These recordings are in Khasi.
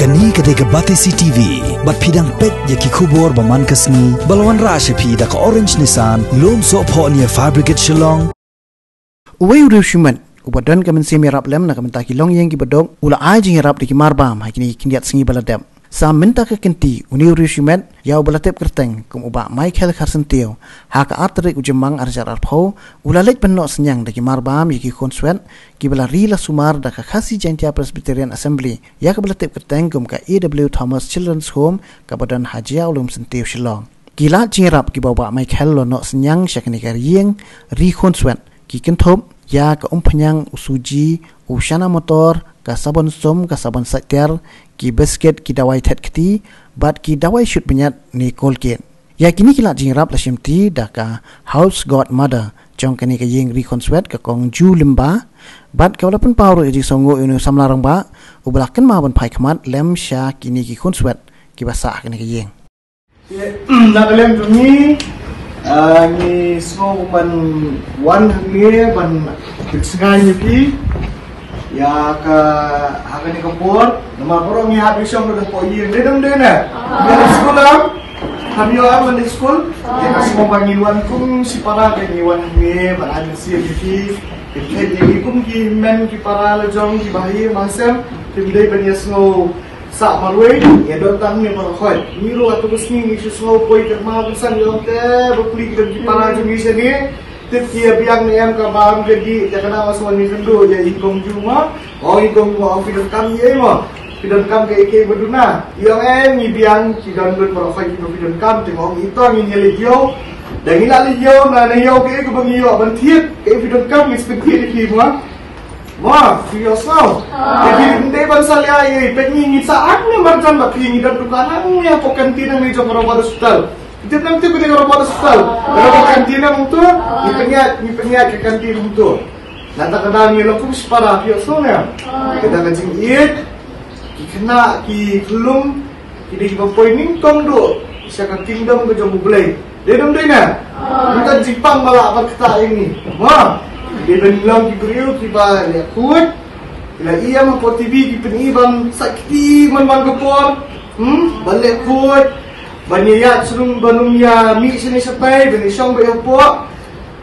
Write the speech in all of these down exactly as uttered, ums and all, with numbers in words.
Kani ka dei ka Batesi T V, bad phi dang peit ïa ki khubor ba man ka sngi, ba la wanrah sha phi da ka Orange Nissan, Lumsohphoh near Fire Brigade Shillong. Uwei u riewshimet uba don ka mynsiem ïarap lem na ka bynta ki longïing kiba duk, u la ai jingïarap da ki marbam ha kine ki khyndiat sngi ba la dep. Sa mynta ka kynti, une u riewshimet, ïa uba la tip kyrteng kum u Bah Michael Kharsyntiew, ha ka ar tarik u Jymmang ar hajar arphew, u la leit ban noh synñiang da ki marbam ïa ki khunswet kiba la ri la sumar da ka Khasi Jaintia Presbyterian Assembly, ïa kaba la tip kyrteng kum ka A W Thomas Children's Home, kaba don ha Jaiaw Lumsyntiew, Shillong. Ki lad jingïarap kiba u Bah Michael u la noh synñiang sha kane ka ïing ri khunswet, ki kynthup ïa ka umphniang, u suji, u shana motor, ka sabon sum, ka sabon sait tiar, ki biscuit, ki dawai thet kti, bad ki dawai shut bniat ne Colgate. Ïa kine ki lad jingïarap la shimti da ka House Godmother jong kane ka ïing ri khunswet, ka Kong Ju Lymba, bad kaba la pynpaw ruh ïa ka jingsngewnguh ïa une u samla rangbah, uba la kynmaw ban phai khmat lem sha kine ki khunswet kiba sah ha kane ka ïing. Te, na ka liang jong ngi, ah, ngi sngew ban wan hangne ban pynsngew ïa phi ïa ka, ha kane ka por, namar baroh ngi hap ïa shong da ka por ïing, dei ne ym dei ne? Ban leit skul em? Ham ïoh em ban leit skul? Te nga sngew ba ngi wan kum shipara, te ngi wan hangne ban ai mynsiem ïa phi. Te ngi kum ki hynmen ki para la jong, ki bahaïing bahasem, kim dei ban ïa sngew sah marwei, ïa don tang ne baroh khoit. Ngi ruh hato ka sngi ngi shu sngew poi kyrma ban san ïa ong te ba plie ki don ki para jong ngi shane. Tip ki ïa biang ne em ka bam ka dih, te ka dang ïa sngew ngi kynduh ïa i Kong Ju mo. Ong i Kong Ju mo, ong phi donkam ïa i mo. Phi donkam kaei kaei ba duna. I ong em ngi biang ki don lut baroh khoit kiba phi donkam, te ong i to ngin ïa leit ïew. Da ngi la leit ïew, na ngi ïew kaei kaba ngi ïoh ban thied, kaei phi donkam ngin sa pynthied ïa phi mo. Mo, phi ïohsngew. Te phi dei ban salia ïa i, peit ngi ngi sah hangne marjan bad phi, ngi don dukan hangne hapoh kantin hangne jong ka Robert Hospital. Tip nang tip ka dei ka Robert Hospital. Ka dei ka kantin hangto, ngi pynïaid, ngi pynïaid ka kantin hangto. Nangta ka dang ngi long kum shipara, phi ïohsngew ne? Ka dang ka jingïeit, ki khynnah, ki khyllung, ki dei kiba poi nyngkong duh sha ka kingdom ka jong U Blei. Dei ne ym dei ne? Mynta jingpang ba lah ban ktah ïa ngi. Mo. Dei ban long ki briew kiba leh khuid. Ki la ïam hapoh T V, ki pyni ban sait kti man man ka por. Hmm? Ban leh khuid. Ban ïa ïaid shnong, ban ym ïa mih shane shatai, ban ïa shong beit hapoh.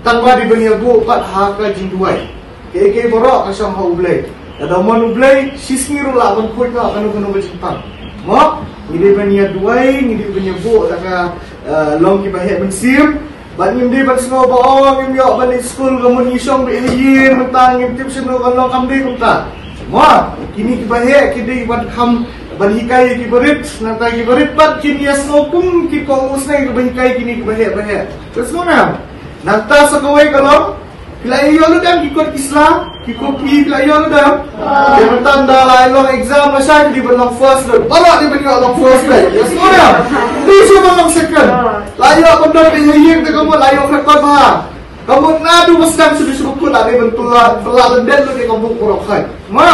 Tang ba dei ban ïa buh pat ha ka jingduwai. Kaei kaei baroh ka shong ha U Blei. Lada mon U Blei, shisngi ruh lah ban khuid noh kano kano ka jingpang. Mo, ngi dei ban ïa duwai, ngi dei ban ïa buh da ka, eh, long kiba heh mynsiem. Bad ngim dei ban sngew ba, oh, ngim ïoh ban leit skul, ka mut ngi shong beit ha ïing, mynta ngim tip shano kan long, kam dei kumta. Mo, kine kiba heh ki dei ban kham ban hikai ïa kiba rit, nangta kiba rit pat kin ïa sngew kum ki kong u sneng kiba hikai kine kiba heh ba heh. Ka sngew ne em? Nangta sa kawei ka long, phi la ïoh lut em ki kot ki sla, ki kopi, phi la ïoh lut em? Te mynta ynda la long exam lashai, phi dei ban long first lut. Baroh dei ban ïoh long first lut. Ïa sngewbha. Phi shu ban long second. La ïoh ban don beit ha ïing te ka mut la ïoh khat kot bha. Ka mut naduh ba sdang shu dei shu ba kut la dei ban pyllait, pyllait lyndet lut ïa ka buk baroh khoit. Mo.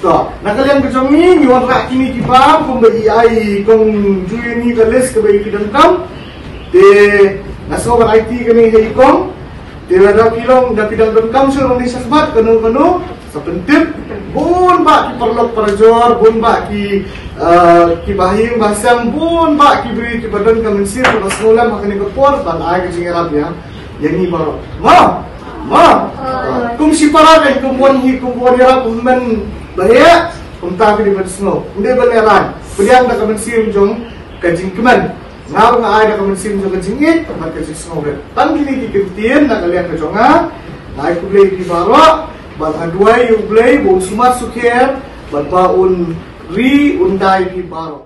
To, na ka liang ka jong ngi, ngi wanrah kine ki bam, kumba i ai i Kong Ju ïa ngi ka list kaba i phi donkam. Te, nga sngew ban aiti kane ha i Kong. Te, lada phi long, da phi dang donkam shuh ruh ngi shakhmat, kano kano, sa pyntip. Bun bah ki paralok parajor, bun bah ki, eh, ki bahaïing bahasem, bun bah ki briew kiba don ka mynsiem, kiba sngew lem ha kane ka por, ban ai ka jingïarap ïa ïa ngi baroh. Mo? Mo? Kum shipara kan, kum wan hi, kum wan ïarap, kum men baheh, kumta ka dei ban sngew. Ym dei ban lehraiñ. Pdiang da ka mynsiem jong ka jingkmen. Nga ruh nga ai da ka mynsiem jong ka jingïeit bad ka jingsngewrit. Tang kine ki kyntien na ka liang ka jong nga. Nga ai khublei ïa phi baroh. Bad nga duwai ïa U Blei ba un sumar sukher bad ba un ri un da ïa phi baroh.